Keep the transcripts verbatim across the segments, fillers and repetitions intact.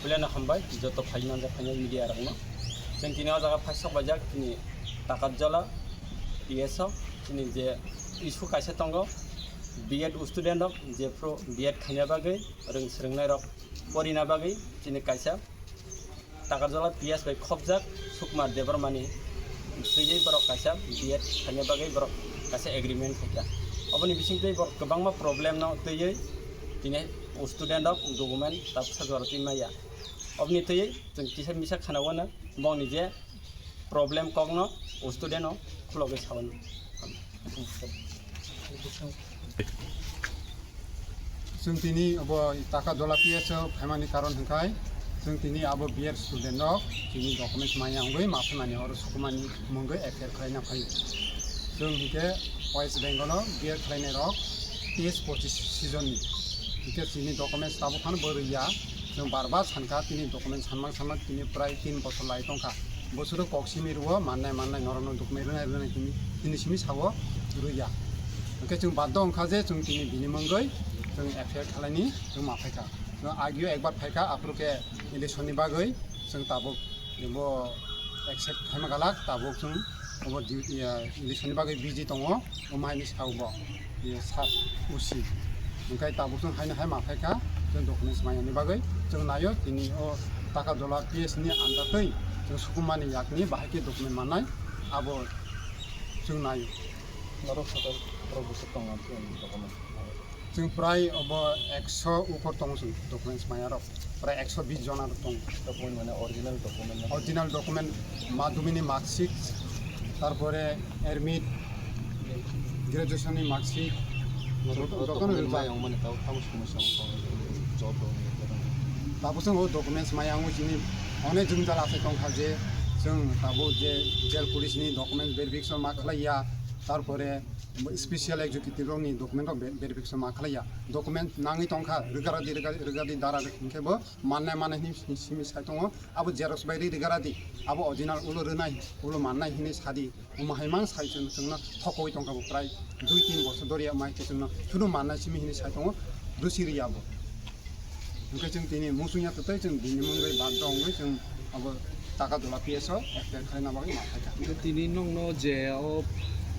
Puilano hambai joto phai manjak phainai media rokno. Chwng tini o jaga phai sok baijak tini Takarjala P S o tini je issue kaisa tongo, B Ed student rok jephru B Ed khaina bagwi, rwng swrwngnai rok porina bagwi tini kaisa Takarjala P S bai khopjak Sukumar Debbarmani twiwi borok kaisa B Ed khaina bagwi borok kaisa agreement khaikha. Oboni bisingtwi borok kwbangma problem no twiwi tini student rok document tabsa jora twi maya. Oboni twiwi chwng kisa misa khana wano bongni je problem kokno student no khulogwi saui. Chwng tini obo Takarjala P S o phaimani karon hwnkhe chwng tini abo B Ed student rok chini documents maya wngwi ma phaimani oro sukumani mungwi F I R khlaina phaio. Chwng hwnkhe West Bengal o B Ed khlainai rok teis pochis season ni. Hwnkhe chini documents tabuk phano bo rwya. Chwng bar bar sankha, tini document sanmang sanmang tini prai tin bochor lai tongkha. Bosoro kok simi rwo, mannai mannai norokno document rwnai rwnai tini, tini simi sao rwya. Hwnkhe chwng baddo wngkha je chwng tini bini mungwi chwng F I R khlaini chwng ma phaikha. Chwng agio ekbar phaikha, aphuru khe election ni bagwi chwng tabuk bo accept khaima galak, tabuk chwng obo di-, ya, election ni bagwi busy tongo. Omo haini sao bo, ye, sa usi. Hwnkhe tabuk chwng haino hai ma phaikha, chwng documents maya ni bagwi chwng naio, tini o Takarjala P S ni andatwi chwng sukumani yakni bahai khe document mannai, abo chwng naio. Norok total borok bwswk tongo ang document? Chwng prai obo ekso ukor tongo chwng documents maya rok. Prai ekso bis jona rok tongo. Document mane original document na? Original document, madhyamik ni marksheet, tarpore admit, graduation ni marksheet, joto, joto no rijak. Tabuk chwng o documents maya wngwi chini onek jwngjal achai tongkha je chwng tabuk je jail police ni documents verification ma khlaiya, tarpore special executive rok ni document rok verification ma khlaiya, document nangwi tongkha rwgara di, rwgara di dara hinkhe bo mannai mannai hinwi simi sai tongo. Abo xerox bai ri rwgara di, abo original ulo rwnai, ulo mannai hinwi sadi. Omo hai mang sai chwng, chwngno thokowi tongkha bo prai dui tin bosor dori ya mai chwngno sudu mannai simi hinwi sai tongo, dusi ri ya bo. Hwnkhe chwng tini muchungya twtwi chwng bini mungwi baddo wngwi chwng abo Takarjala P S o F I R khlaina bagwi ma phaikha. Tini nokno je o,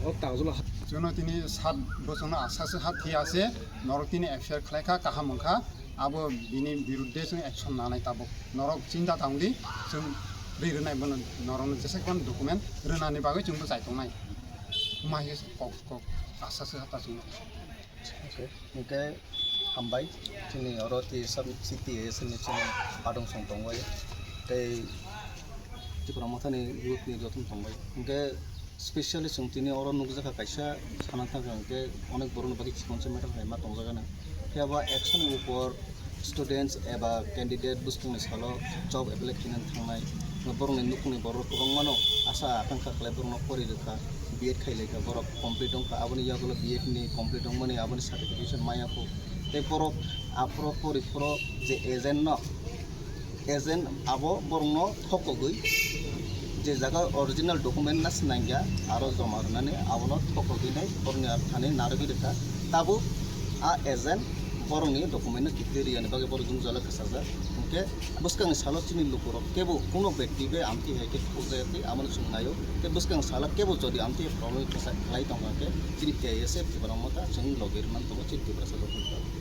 o Takarjala ha- Chwngno tini sat bosongno asaswk ha thwi ase, norok tini F I R khlaikha, kaham wngkha. Abo bini birudde chwng action nanai tabuk. Norok chinta tangdi, chwng ri rwnai bono norokno jesa phano document rwnani bagwi chwngbo chai tongnai. Omo hai khe kok, kok asaswk ha ta chwngno. Okay, hwnkhe hambai, chini oro T S F ni, C T A S ni chini adong song tongbai, tei Tipra Motha ni youth ni joto no tongbai. Hwnkhe specially chwng tini oro nukjakha kaisa sana thangkha, hwnkhe onek borok ni bagwi chikon se matter hai ma tongjak gana. Phiya ba action ni upor students eba candidate bwskangni salo job apply khainani thangnai, borokni nukungni borok kwbangmano asa akankha khlai borokno pori rwkha, B Ed khai laikha, borok complete wngkha, aboni yagulo B Ed ni complete wngmani aboni certification maya kho. Tei borok aphuru pori phuru je agent no, agent abo borokno thokogwi je jaga original document na swnangya aro joma rwnani abono thokogwi nai borokni ar thani narwgwi rwkha. Tabuk a agent borokni document no kiphilwi riyani bagwi borok jwngjal kwchajak. Hwnkhe bwskangni salo chini lukurok kebo kuno bekti bai amtwi hai khe thokjaya tei abono chwng naio. Tei bwskang salo kebo jodi amtwi problem kwchak khlai tongkha khe chini T I S F Tipra Motha chwng logi rwmani tongo chini Tiprasa joto.